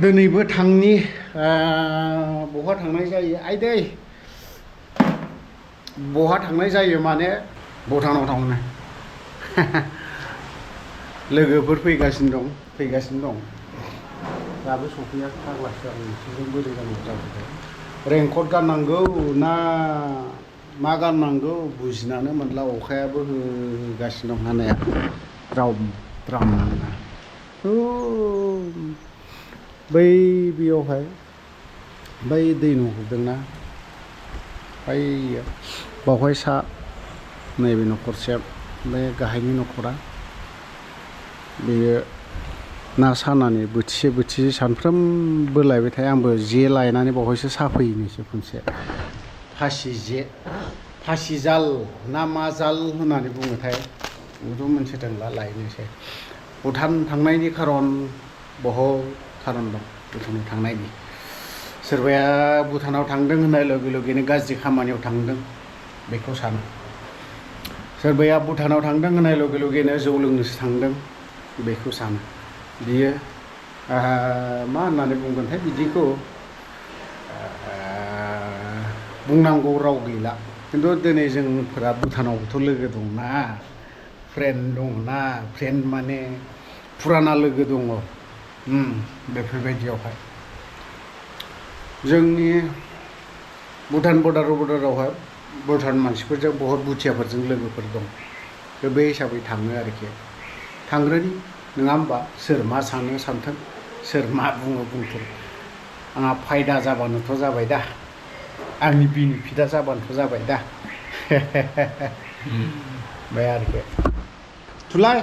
दिनैबो थांनि बहा थांनाय जायो आइदै बहा थांनाय जायो माने भुटानाव थांनो लोगोफोर फैगासिनो दं दाबो सफैया फाग्लासो जाबाय बिसोरजों बोरै जानांगौ जाबाय रेनकट गाननांगौ ना मा गाननांगौ बुजिनानै मोनला अखायाबो होगासिनो दं हानाया द्राम द्राम बै बेयावहाय बै दै नुहुरदोंना बैयो बावहाय सा नैबे न'खरसे बे गाहायनि न'खरा बेयो ना सानानै बोथिसे सानफ्रोमबो लायबाय थायो आंबो जे लायनानै बावहायसो साफैनोसै खनसे फासि जाल ना मा जाल होननानै बुङोथाय बेखौथ' मोनथिदोंला लायनोसै भुटान थांनायनि खारन बहुद खारन दं भुटानाव थांनायनि सोरबाया भुटानाव थांदों होननाय लोगो लोगोनो गाज्रि खामानियाव थांदों बेखौ सानो सोरबाया भुटानाव थांदों होननाय लोगो लोगोनो जौ लोंनोसो थांदों बेखौ सानो बियो मा होननानै बुंगोनथाय बिदिखौ बुंनांगौ राव गैला खिन्थु दिनै जोंफोरा भुटानावबोथ' लोगो दंना फ्रेन्ड दंना फ्रेन्ड माने फुराना लोगो दङ बेफोरबायदियावहाय जोंनि भुटान बर्डारावहाय भुटान मानसिफोरजों बहुत भुटियाफोरजों लोगोफोर दं बे हिसाबै थाङो आरोखि थांग्रोनि नङा होमबा सोर मा सानो सानथों सोर मा बुङो बुंथों आंहा फायदा जाबानोथ' जाबाय दा आंनि बेनिफिटआ जाबानोथ' जाबाय दा बे आरोखि थुलाय